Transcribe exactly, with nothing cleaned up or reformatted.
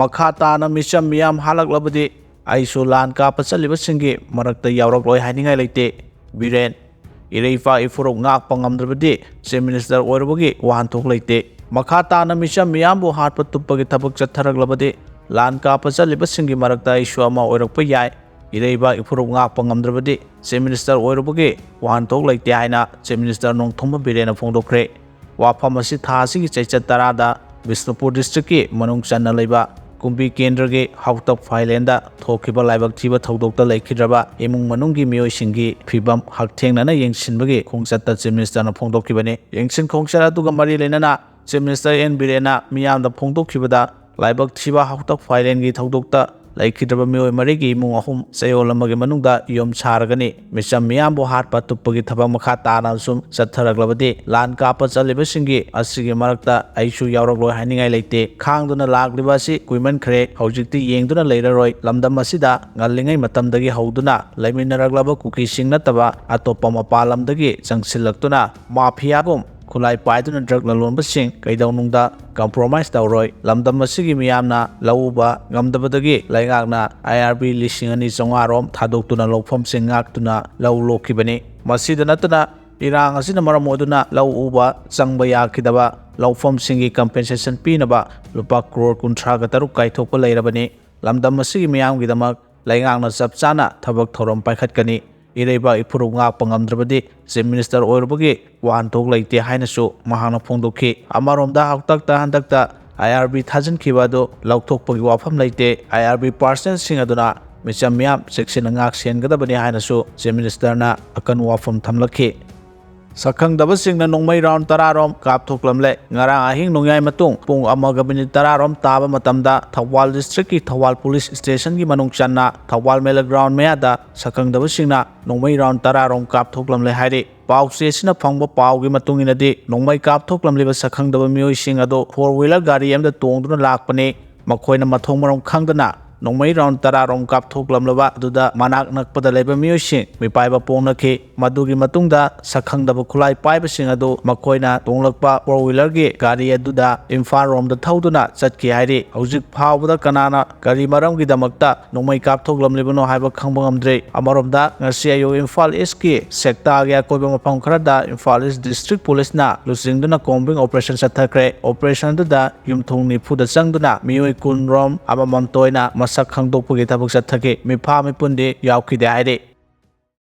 ꯃꯈꯥ ꯇꯥꯅ ꯃꯤꯆꯝ ꯃꯤꯌꯥꯝ ꯍꯥꯠꯂꯛꯂꯕꯗꯤ ꯑꯩꯁꯨ ꯂꯥꯟ ꯀꯥꯞꯄ ꯆꯠꯂꯤꯕꯁꯤꯡꯒꯤ ꯃꯔꯛꯇ ꯌꯥꯎꯔꯛꯂꯣꯏ ꯍꯥꯏꯅꯤꯡꯉꯥꯏ ꯂꯩꯇꯦ꯫ ꯕꯤꯔꯦꯟ, ꯏꯔꯩꯄꯥꯛ ꯏꯐꯨꯔꯨꯞ ꯉꯥꯛꯄ ꯉꯝꯗ꯭ꯔꯕꯗꯤ ꯆꯤꯐ ꯃꯤꯅꯤꯁꯇꯔ ꯑꯣꯏꯔꯨꯕꯒꯤ ꯋꯥꯍꯟꯊꯣꯛ ꯂꯩꯇꯦ꯫ ꯃꯈꯥ ꯇꯥꯅ ꯃꯤꯆꯝ ꯃꯤꯌꯥꯝꯕꯨ ꯍꯥꯠꯄ ꯇꯨꯞꯄꯒꯤ ꯊꯕꯛ ꯆꯠꯊꯔꯛꯂꯕꯗꯤ ꯂꯥꯟ ꯀꯥꯞꯄ ꯆꯠꯂꯤꯕꯁꯤꯡꯒꯤ ꯃꯔꯛꯇ ꯑꯩꯁꯨ ꯑꯃ ꯑꯣꯏꯔꯛꯄ ꯌꯥꯏ꯫ ꯏꯔꯩꯄꯥꯛ ꯏꯐꯨꯔꯨꯞ ꯉꯥꯛꯄ ꯉꯝꯗ꯭ꯔꯕꯗꯤ ꯆꯤꯐ ꯃꯤꯅꯤꯁꯇꯔ ꯑꯣꯏꯔꯨꯕꯒꯤ ꯋꯥꯍꯟꯊꯣꯛ ꯂꯩꯇꯦ ꯍꯥꯏꯅ ꯆꯤꯐ ꯃꯤꯅꯤꯁꯇꯔ ꯅꯣꯡꯊꯣꯝꯕꯝ ꯕꯤꯔꯦꯟꯅ ꯐꯣꯡꯗꯣꯛꯈ꯭ꯔꯦ꯫ ꯋꯥꯐꯝ ꯑꯁꯤ ꯊꯥ ꯑꯁꯤꯒꯤ ꯆꯩꯆꯠ ꯇꯔꯥꯗ ꯕꯤꯁꯅꯨꯄꯨꯔ ꯗꯤꯁꯇ꯭ꯔꯤꯛꯀꯤ ꯃꯅꯨꯡ ꯆꯟꯅ ꯂꯩꯕ ꯀꯨꯝꯕꯤ ꯀꯦꯟꯗ꯭ꯔꯒꯤ ꯍꯥꯎꯇꯛ ꯐꯥꯏꯂꯦꯟꯗ ꯊꯣꯛꯈꯤꯕ ꯂꯥꯏꯕꯛ ꯊꯤꯕ ꯊꯧꯗꯣꯛꯇ ꯂꯩꯈꯤꯗ꯭ꯔꯕ ꯏꯃꯨꯡ ꯃꯅꯨꯡꯒꯤ ꯃꯤꯑꯣꯏꯁꯤꯡꯒꯤ ꯐꯤꯕꯝ ꯍꯛꯊꯦꯡꯅꯅ ꯌꯦꯡꯁꯤꯟꯕꯒꯤ ꯈꯣꯡꯆꯠꯇ ꯆꯤꯐ ꯃꯤꯅꯤꯁꯇꯔꯅ ꯐꯣꯡꯗꯣꯛꯈꯤꯕꯅꯤ꯫ ꯌꯦꯡꯁꯤꯟ ꯈꯣꯡꯆꯠ ꯑꯗꯨꯒ ꯃꯔꯤ ꯂꯩꯅꯅ ꯆꯤꯐ ꯃꯤꯅꯤꯁꯇꯔ ꯑꯦꯟ ꯕꯤꯔꯦꯟꯅ ꯃꯤꯌꯥꯝꯗ ꯐꯣꯡꯗꯣꯛꯈꯤꯕꯗ, ꯂꯥꯏꯕꯛ ꯊꯤꯕ ꯍꯥꯎꯇꯛ ꯐꯥꯏꯂꯦꯟꯒꯤ ꯊꯧꯗꯣꯛꯇ ꯂꯩꯈꯤꯗ꯭ꯔꯕ ꯃꯤꯑꯣꯏ ꯃꯔꯤꯒꯤ ꯏꯃꯨꯡ ꯑꯍꯨꯝ ꯆꯌꯣꯜ ꯑꯃꯒꯤ ꯃꯅꯨꯡꯗ ꯌꯨꯝ ꯁꯥꯔꯒꯅꯤ꯫ ꯃꯤꯆꯝ ꯃꯤꯌꯥꯝꯕꯨ ꯍꯥꯠꯄ ꯇꯨꯞꯄꯒꯤ ꯊꯕꯛ ꯃꯈꯥ ꯇꯥꯅ ꯁꯨꯝ ꯆꯠꯊꯔꯛꯂꯕꯗꯤ ꯂꯥꯟ ꯀꯥꯞꯄ ꯆꯠꯂꯤꯕꯁꯤꯡꯒꯤ ꯑꯁꯤꯒꯤ ꯃꯔꯛꯇ ꯑꯩꯁꯨ ꯌꯥꯎꯔꯛꯂꯣꯏ ꯍꯥꯏꯅꯤꯡꯉꯥꯏ ꯂꯩꯇꯦ꯫ ꯈꯥꯡꯗꯨꯅ ꯂꯥꯛꯂꯤꯕ ꯑꯁꯤ ꯀꯨꯏꯃꯟꯈ꯭ꯔꯦ꯫ ꯍꯧꯖꯤꯛꯇꯤ ꯌꯦꯡꯗꯨꯅ ꯂꯩꯔꯔꯣꯏ꯫ ꯂꯝꯗꯝ ꯑꯁꯤꯗ ꯉꯜꯂꯤꯉꯩ ꯃꯇꯝꯗꯒꯤ ꯍꯧꯗꯨꯅ ꯂꯩꯃꯤꯟꯅꯔꯛꯂꯕ ꯀꯨꯀꯤꯁꯤꯡ ꯅꯠꯇꯕ ꯑꯇꯣꯞꯄ ꯃꯄꯥꯟ ꯂꯝꯗꯒꯤ ꯆꯪꯁꯤꯜꯂꯛꯇꯨꯅ ꯃꯥꯐꯤꯌꯥꯒꯨꯝ ꯈꯨꯠꯂꯥꯏ ꯄꯥꯏꯗꯨꯅ ꯗ꯭ꯔꯒ ꯂꯂꯣꯟꯕꯁꯤꯡ ꯀꯩꯗꯧꯅꯨꯡꯗ ꯀꯝꯄ꯭ꯔꯣꯃꯥꯏꯁ ꯇꯧꯔꯣꯏ꯫ ꯂꯝꯗꯝ ꯑꯁꯤꯒꯤ ꯃꯤꯌꯥꯝꯅ ꯂꯧ ꯎꯕ ꯉꯝꯗꯕꯗꯒꯤ ꯂꯩꯉꯥꯛꯅ ꯑꯥꯏ ꯑꯥꯔ ꯕꯤ ꯂꯤꯁꯤꯡ ꯑꯅꯤ ꯆꯥꯝꯃꯉꯥ ꯔꯣꯝ ꯊꯥꯗꯣꯛꯇꯨꯅ ꯂꯧꯐꯝꯁꯤꯡ ꯉꯥꯛꯇꯨꯅ ꯂꯧ ꯂꯣꯛꯈꯤꯕꯅꯤ꯫ ꯃꯁꯤꯗ ꯅꯠꯇꯅ ꯏꯔꯥꯡ ꯑꯁꯤꯅ ꯃꯔꯝ ꯑꯣꯏꯗꯨꯅ ꯂꯧ ꯎꯕ ꯆꯪꯕ ꯌꯥꯈꯤꯗꯕ ꯂꯧꯐꯝꯁꯤꯡꯒꯤ ꯀꯝꯄꯦꯟꯁꯦꯁꯟ ꯄꯤꯅꯕ ꯂꯨꯄꯥ ꯀ꯭ꯔꯣꯔ ꯀꯨꯟꯊ꯭ꯔꯥꯒ ꯇꯔꯨꯛ ꯀꯥꯏꯊꯣꯛꯄ ꯂꯩꯔꯕꯅꯤ꯫ ꯂꯝꯗꯝ ꯑꯁꯤꯒꯤ ꯃꯤꯌꯥꯝꯒꯤꯗꯃꯛ ꯂꯩꯉꯥꯛꯅ ꯆꯞ ꯆꯥꯅ ꯊꯕꯛ ꯊꯧꯔꯝ ꯄꯥꯏꯈꯠꯀꯅꯤ꯫ ꯏꯔꯩꯕꯥꯛ ꯏꯐꯨꯔꯨꯞ ꯉꯥꯛꯄ ꯉꯝꯗ꯭ꯔꯕꯗꯤ ꯆꯤꯐ ꯃꯤꯅꯤꯁꯇꯔ ꯑꯣꯏꯔꯨꯕꯒꯤ ꯋꯥꯍꯟꯊꯣꯛ ꯂꯩꯇꯦ ꯍꯥꯏꯅꯁꯨ ꯃꯍꯥꯛꯅ ꯐꯣꯡꯗꯣꯛꯈꯤ꯫ ꯑꯃꯔꯣꯝꯗ ꯍꯥꯎꯇꯛꯇ ꯍꯟꯗꯛꯇ ꯑꯥꯏ ꯑꯥꯔ ꯕꯤ ꯊꯥꯖꯤꯟꯈꯤꯕ ꯑꯗꯨ ꯂꯧꯊꯣꯛꯄꯒꯤ ꯋꯥꯐꯝ ꯂꯩꯇꯦ꯫ ꯑꯥꯏ ꯑꯥꯔ ꯕꯤ ꯄꯥꯔꯁꯅꯦꯜꯁꯤꯡ ꯑꯗꯨꯅ ꯃꯤꯆꯝ ꯃꯤꯌꯥꯝ ꯆꯦꯛꯁꯤꯟꯅ ꯉꯥꯛ ꯁꯦꯟꯒꯗꯕꯅꯤ ꯍꯥꯏꯅꯁꯨ ꯆꯤꯐ ꯃꯤꯅꯤꯁꯇꯔꯅ ꯑꯀꯟꯕ ꯋꯥꯐꯝ ꯊꯝꯂꯛꯈꯤ꯫ ꯁꯛꯈꯪꯗꯕꯁꯤꯡꯅ ꯅꯣꯡꯃꯩ ꯔꯥꯎꯟ ꯇꯔꯥ ꯔꯣꯝ ꯀꯥꯞꯊꯣꯛꯂꯝꯂꯦ꯫ ꯉꯔꯥꯡ ꯑꯍꯤꯡ ꯅꯣꯡꯌꯥꯏ ꯃꯇꯨꯡ ꯄꯨꯡ ꯑꯃꯒ ꯃꯤꯅꯤꯠ ꯇꯔꯥ ꯔꯣꯝ ꯇꯥꯕ ꯃꯇꯝꯗ ꯊꯧꯕꯥꯜ ꯗꯤꯁꯇ꯭ꯔꯤꯛꯀꯤ ꯊꯧꯕꯥꯜ ꯄꯨꯂꯤꯁ ꯁ꯭ꯇꯦꯁꯟꯒꯤ ꯃꯅꯨꯡ ꯆꯟꯅ ꯊꯧꯕꯥꯜ ꯃꯦꯂꯥ ꯒ꯭ꯔꯥꯎꯟ ꯃꯌꯥꯗ ꯁꯛꯈꯪꯗꯕꯁꯤꯡꯅ ꯅꯣꯡꯃꯩ ꯔꯥꯎꯟ ꯇꯔꯥ ꯔꯣꯝ ꯀꯥꯞꯊꯣꯛꯂꯝꯂꯦ ꯍꯥꯏꯔꯤ꯫ ꯄꯥꯎ ꯆꯦꯁꯤꯅ ꯐꯪꯕ ꯄꯥꯎꯒꯤ ꯃꯇꯨꯡ ꯏꯟꯅꯗꯤ ꯅꯣꯡꯃꯩ ꯀꯥꯞꯊꯣꯛꯂꯝꯂꯤꯕ ꯁꯛꯈꯪꯗꯕ ꯃꯤꯑꯣꯏꯁꯤꯡ ꯑꯗꯨ ꯐꯣꯔ ꯋꯤꯂꯔ ꯒꯥꯔꯤ ꯑꯃꯗ ꯇꯣꯡꯗꯨꯅ ꯂꯥꯛꯄꯅꯤ꯫ ꯃꯈꯣꯏꯅ ꯃꯊꯣꯡ ꯃꯔꯝ ꯈꯪꯗꯅ ꯅꯣꯡꯃꯩ ꯔꯥꯎꯟ ꯇꯔꯥ ꯔꯣꯝ ꯀꯥꯞꯊꯣꯛꯂꯝꯂꯕ ꯑꯗꯨꯗ ꯃꯅꯥꯛ ꯅꯛꯄꯗ ꯂꯩꯕ ꯃꯤꯑꯣꯏꯁꯤꯡ ꯃꯤꯄꯥꯏꯕ ꯄꯣꯛꯅꯈꯤ꯫ ꯃꯗꯨꯒꯤ ꯃꯇꯨꯡꯗ ꯁꯛꯈꯪꯗꯕ ꯈꯨꯠꯂꯥꯏ ꯄꯥꯏꯕꯁꯤꯡ ꯑꯗꯨ ꯃꯈꯣꯏꯅ ꯇꯣꯡꯂꯛꯄ ꯐꯣꯔ ꯋꯤꯂꯔꯒꯤ ꯒꯥꯔꯤ ꯑꯗꯨꯗ ꯏꯝꯐꯥꯜ ꯔꯣꯝꯗ ꯊꯧꯗꯨꯅ ꯆꯠꯈꯤ ꯍꯥꯏꯔꯤ꯫ ꯍꯧꯖꯤꯛ ꯐꯥꯎꯕꯗ ꯀꯅꯥꯅ ꯀꯔꯤ ꯃꯔꯝꯒꯤꯗꯃꯛꯇ ꯅꯣꯡꯃꯩ ꯀꯥꯞꯊꯣꯛꯂꯝꯂꯤꯕꯅꯣ ꯍꯥꯏꯕ ꯈꯪꯕ ꯉꯝꯗ꯭ꯔꯤ꯫ ꯑꯃꯔꯣꯝꯗ, ꯉꯁꯤ ꯑꯌꯨꯛ ꯏꯝꯐꯥꯜ ꯏꯁꯀꯤ ꯁꯦꯛꯇꯥꯒꯤ ꯑꯀꯣꯏꯕ ꯃꯐꯝ ꯈꯔꯗ ꯏꯝꯐꯥꯜ ꯏꯁ ꯗꯤꯁꯇ꯭ꯔꯤꯛ ꯄꯨꯂꯤꯁꯅ ꯂꯨꯆꯤꯡꯗꯨꯅ ꯀꯣꯝꯕꯤꯡ ꯑꯣꯄꯔꯦꯁꯟ ꯆꯠꯊꯈ꯭ꯔꯦ꯫ ꯑꯣꯄꯔꯦꯁꯟ ꯑꯗꯨꯗ ꯌꯨꯝꯊꯣꯡ ꯅꯤꯐꯨꯗ ꯆꯪꯗꯨꯅ ꯃꯤꯑꯣꯏ ꯀꯨꯟ ꯔꯣꯝ ꯑꯃꯃꯝ ꯇꯣꯏꯅ ꯃꯁꯛ ꯈꯪꯗꯣꯛꯄꯒꯤ ꯊꯕꯛ ꯆꯠꯊꯈꯤ꯫ ꯃꯤꯐꯥ ꯃꯤꯄꯨꯟꯗꯤ ꯌꯥꯎꯈꯤꯗꯦ ꯍꯥꯏꯔꯤ꯫